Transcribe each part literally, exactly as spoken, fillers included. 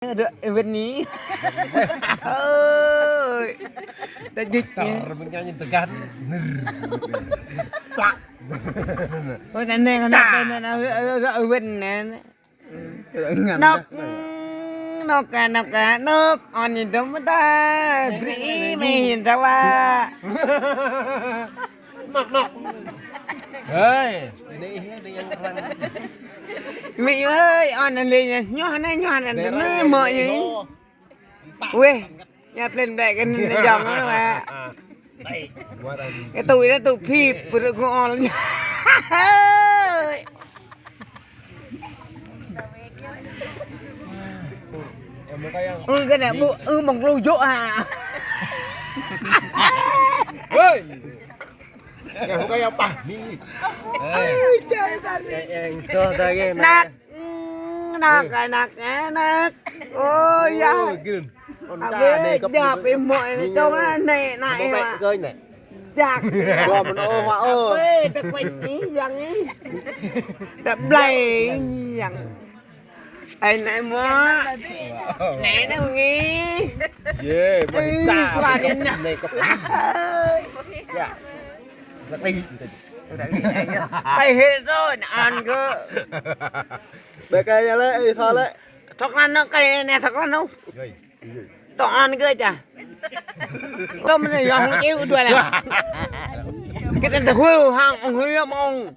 Rơ̆ ơ wĭt anai. Ơi. Tơ jĭt anai. Tor, mơ̆ng anai tơgah. Nơr. Plak. Ôi, anai, anai, anai, anai, rơ̆, rơ̆, rơ̆ ơ wĭt anai. Rơ̆ ngăn. Nŏk, nŏk, nŏk, nŏk. Ôn anai dŏm ta. Brơi mơi hin ta wa. Nŏk, nŏk. Ơi, anai, anai, anai. Mơi ơi, ôn anai lĕ, nyoh anai, nyoh anai, anai, mơi ơi. Weh, ñu plĕn ƀĕ kơ anŭn anai jŏng anŭn wa. Kơ tui anŭn tui phip, pơrơ̆ ngol. Ơ, kơ anai ƀu, ơ, mơ̆ng lu jŏk hă. Weh. Yang bukan yang pah ni. Ơi, trời ơi. Yang, yang. Tuh, tuh, gini. Năk, năk, năk, năk. Ôi, ya. Ôi, gini. Ôn ta anai kơ jăp ih mơi anai, čong anai, anai, anai, anai. Jăk. Gua mơ̆n ôh, wa ôh. Ơi, tơ kuĕ anai, yang anai. Tơ blai, yang. Ơi, anai mơi. Anai, anai, ngih. Yê, mơi ta. Ih, kuat anai. Anai kơ. Ya. Lăk đi. Pai hil tơ, anŭn kơ. Ƀĕ kơ ya lĕ, ih thâo lĕ. Thŏk anŭn kơ anai, thŏk anŭn. Yê. Tŏ anŭn kơ čah. Tŏ mơ̆n yơh hăng čih dua lĕ. Kơ tơ tơ hu hăng ong hu yơh mơ̆ng.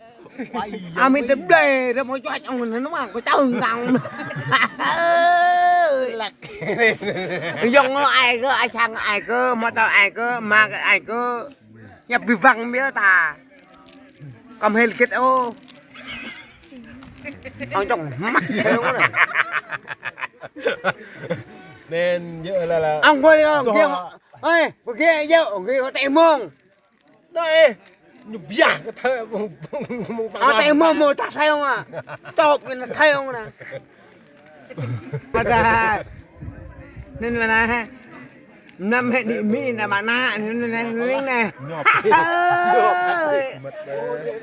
Amĭ tơ blai, rơ̆ mơi čuač ong anŭn mơ̆ng kơ čơ̆ng kăng. Lăk. Yŏng ngŏ ai kơ, ai sang ai kơ, mơta ai kơ, ma kơ ai kơ. Ñu ƀu ƀăng biă ta. Kăm hil git ôh. Ong čong măt. Nên djơ̆ lah lah. Ong kơ ong kơ. Ơi, kơ kơ djơ̆, ong kơ kơ tĕ mông. Đó ê. Ñu biă kơ thơ mông, mông, mông. Ơ, tĕ mông mông ta thai ong à. Tŏp kơ na thai ong na. Mơta. Anŭn mơ̆n anai. Năm hĕ đĭ mi na mă na, anŭn anai, anŭn anai. Ơi.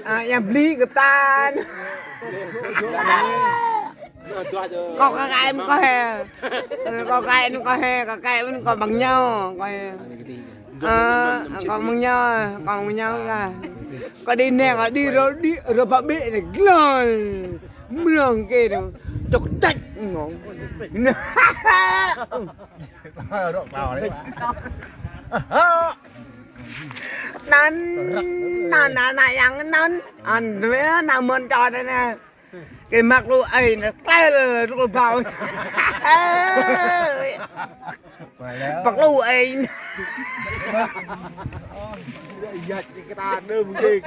À, yang bli kơ ta. Kâo kơ kơ em kơ he. Kâo kơ em kơ he, kơ em kơ bằng nhau, kơ he. Ơ, kâo mơ̆ng ñu, kâo mơ̆ng ñu kơ. Kâo đĭ anai, kâo đĭ rơ̆, đĭ rơ̆ ƀă ƀĕ anai glai. Mơ̆ng kơ anai, čŏk tĕč ngŏng. Anŭn, anŭn, anŭn, anŭn yang anŭn. Anŭn, anŭn mơ̆n čô anai. Kơ mă lu ai anai, tlaih lu bao. Ơi. Mă lu ai. Yăt kơ ta đơm ding.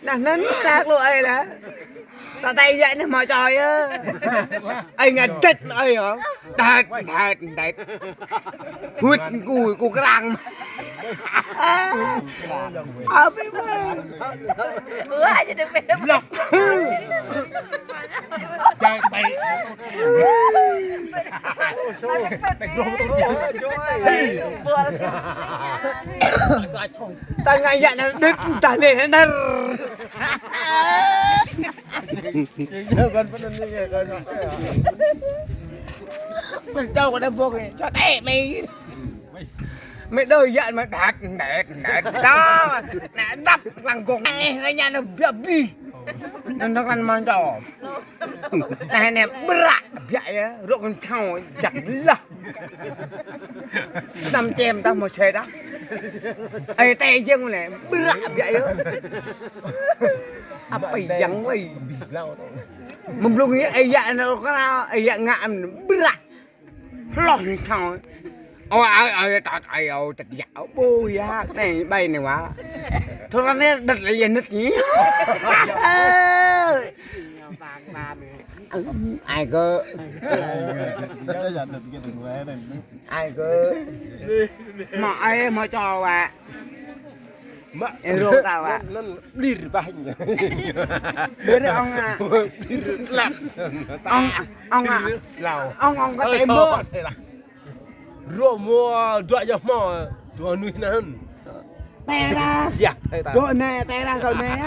Anŭn, anŭn mă lu ai lah. Ta tơl yăt anai mă čô yơh. Ai ngă đĕt ai yơh. Đĕt, đĕt, đĕt. Hŭt ku, ku krang. Abih mơi. Wah, jadi beda. Blok. Jai pai. Pai blok tu. Hei. Ta ngă yăt anai đĕt ta lĕ anŭn. Kơ kơ kơ kơ. Mơi čô kơ đa bok anai. Čô tĕ mơi. Mơi đơ yăt mơi đĕt, đĕt, đĕt. Đó. Anai dăp lăng gong. Ê, kơ ñu anai biă bih. Anŭn anŭn lăng mơi čô. Anai anai bră biă yơh. Rŏk kơ thâo jăk lah. Năm čem ta mơi sĕ ta. Ơi tĕ jing anai bră biă yơh. Apa yang wai. Mơ̆ng blung anai ơi yăt anai kơ ơi yăt ngă anai bră. Hloh anai thâo. Ơ, ơ, ơ, tơt, ơ, ơ, tơt yăt, ơ, ƀu yăt, anai, ƀai anai wa. Thôi anai, đĕt lĕ yăt nĭt anai. Ơ. Ai kơ. Ai kơ. Mă ai, mă čô wa. Mă. Ê, rŏk ta wa. Anŭn, anŭn blir bah. Blir ong à. Blir lăp. Ong, ong à. Blir lau. Ong, ong kơ tĕ mông. Rŏk mơ̆ dua yơh mơ̆. Dua nuih anŭn. Tĕ ra. Yă, tĕ ta. Dua anai, tĕ ra, dua anai.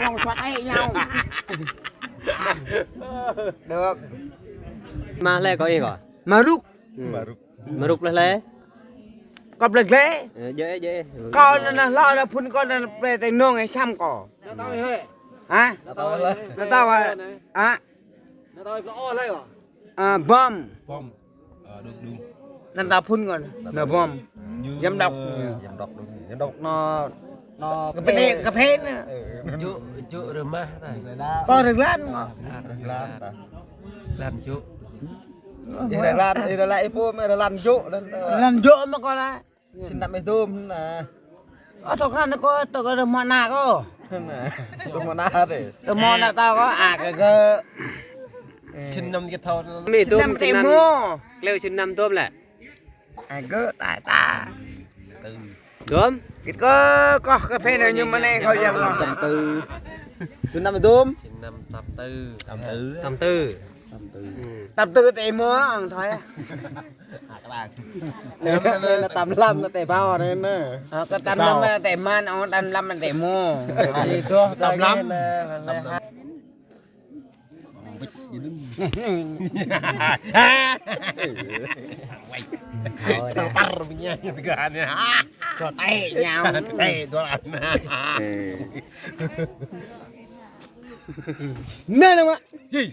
Ong suat ai ñu. Được. Mă hlơi kâo ih kâo? Mă rŭk. Hmm. Mă rŭk. Mă rŭk hlơi hlơi? Kâo plơi glai. Ơ, djơ̆, djơ̆. Kâo anai anai hlâo anai phun kâo anai plơi Tây Nông ai čăm kâo. Hă? Anai tâo hlơi? Anai tâo hlơi? Hă? Anai tâo hlơi kâo? À, Bom. Bom. Ờ, đúng, đúng. Anŭn ta phun kâo. Anŭn Bom. Giám đốc. Giám đốc đúng. Giám đốc anŭn, anŭn cà phê, cà phê anŭn. Ơ. Jŏk, jŏk rơmah ta. Kâo rơglan kâo. Rơglan ta. Rơglan jŏk. Ih rơglan, ih rơglan ih pô mă rơglan jŏk anŭn. Rơglan jŏk mă kâo lah. Sĭt năm ih dôm anŭn. Ơ, tŏk anŭn kâo, tŏk kâo rơmah anŭn kâo. Anŭn, rơmah anŭn dih. Rơmah anŭn ta kâo, à, kơ kơ. Sĭt năm kơ thâo. Mă ih dôm, sĭt năm tĕ mơ̆. Klĕ sĭt năm dôm lĕ. À, kơ ta ta. Dôm. Kơ kâo, kâo cà phê anŭn ñu mơ̆n anai kâo yơh. Tăm tư. Sĭt năm ih dôm. Sĭt năm tăm tư. Tăm tư. Tăm tư. Tăm tư. Tăm tư. Tăm tư tĕ mơ̆, ăn thôi. Anai, anai, anai, tăm lăm anai tĕ bao anai anai. Ơ, kơ tăm lăm anai tĕ mơ̆, ăn tăm lăm anai tĕ mơ̆. Tăm lăm. Tăm lăm. Sao par punya gitu kan ya. Kâo tĕ ñu. Tĕ dua anai. Anai anŭn mă. Gì?